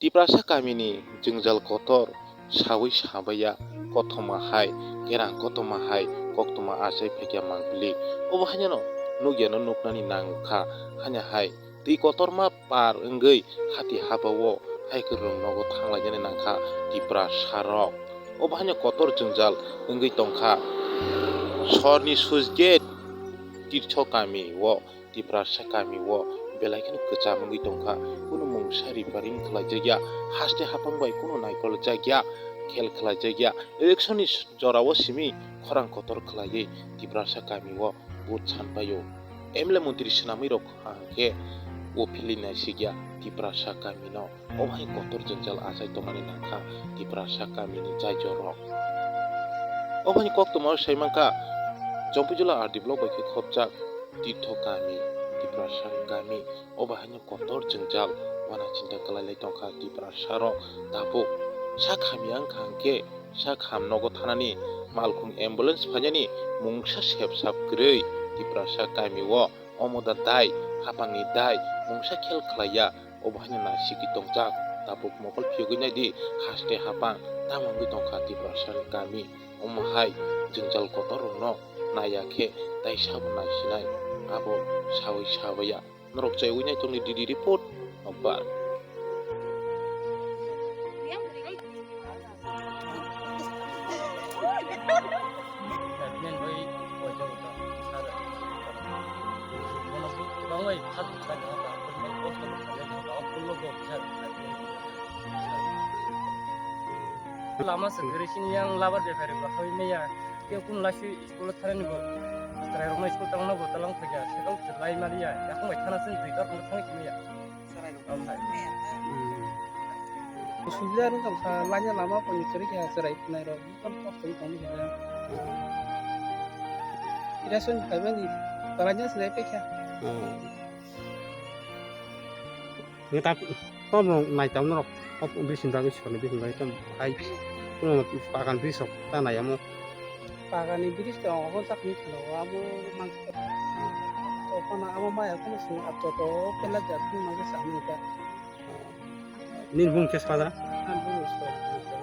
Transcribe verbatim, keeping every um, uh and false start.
Tiprasa kamini jwngjal kotor sawi sabaiya kothoma hai, kerang kothoma hai, koktoma achai phaikya mangpili. Obo haino nukyano nuknani nangkha, haino hai twi kotorma par wngwi hati habao hai kwrwng nogo thanglainani nangkha Tiprasa rok. Obo haino kotor jwngjal wngwi tongkha Sorni Switch Gate Tirtho kami o. Tiprasa kami o belai kheno kwcham wngwi tongkha. Kunu mungsa repairing khlaijakya, haste hapang bai kunu naikol jakya, khel khlaijakya. Election ni jora o simi khorang kotor khlaiwi Tiprasa kami o vote sanpaio. M L A montri swnamwi rok hwnkhe o philwi naisikya Tiprasa kami no. Obo hai kotor jwngjal achai tongmani nangkha Tiprasa kamini jaijorok. Obo hai koktwma sai mankha Jompuijula R D block bai khe khopjak Tirtho kami, Tiprasa kami. Obo haino kotor jwngjal wana chinta kwlailai tongkha Tiprasa rok tabuk. Sak hamya wngkha hwnkhe sak ham nogo thanani malkhung ambulance phainani mungsa sepsap kwrwi Tiprasa kami o. Omo da dai, hapangni dai, mungsa khel khlaiya, obo haino naisigwi tongjak. Tabuk mokol phiyogwi naidi, haste hapang tamo wngwi tongkha Tiprasani kami. Omo hai jwngjal kotor rokno naiya khe tai sabo naisinai, abo sawi sabaiya. Norok chaiwi nai tongni D D report, nokbar. Lama se gari sini yang labar bepari bahai maya. Keu kun lasi school thani bo. Trai rok school tang na bo talang thaya. Sekal lai mali ya. Yakung bai thana sin tui kar thang thang ya. Sarai rok. Ambai. Maya. Hmm. Subida rok tong kha, lanya lama pon ni chori kha, chwrai nai rok, kon kok tong tong kha. Ira sun phai mani, talanya sinai pe kha. Hmm. Neta, tom rok nai tam rok, tom bisin bagwi soni bisin bagwi tom ai, kuno pagan bisok ta nai amo. Pagan ni biris to, obo chak ni khalo, abo mang. To kono amo maya kono sini, ato to, pela jat ni mang sa ni ka. Nini bung khe spada? Ang bung khe spada.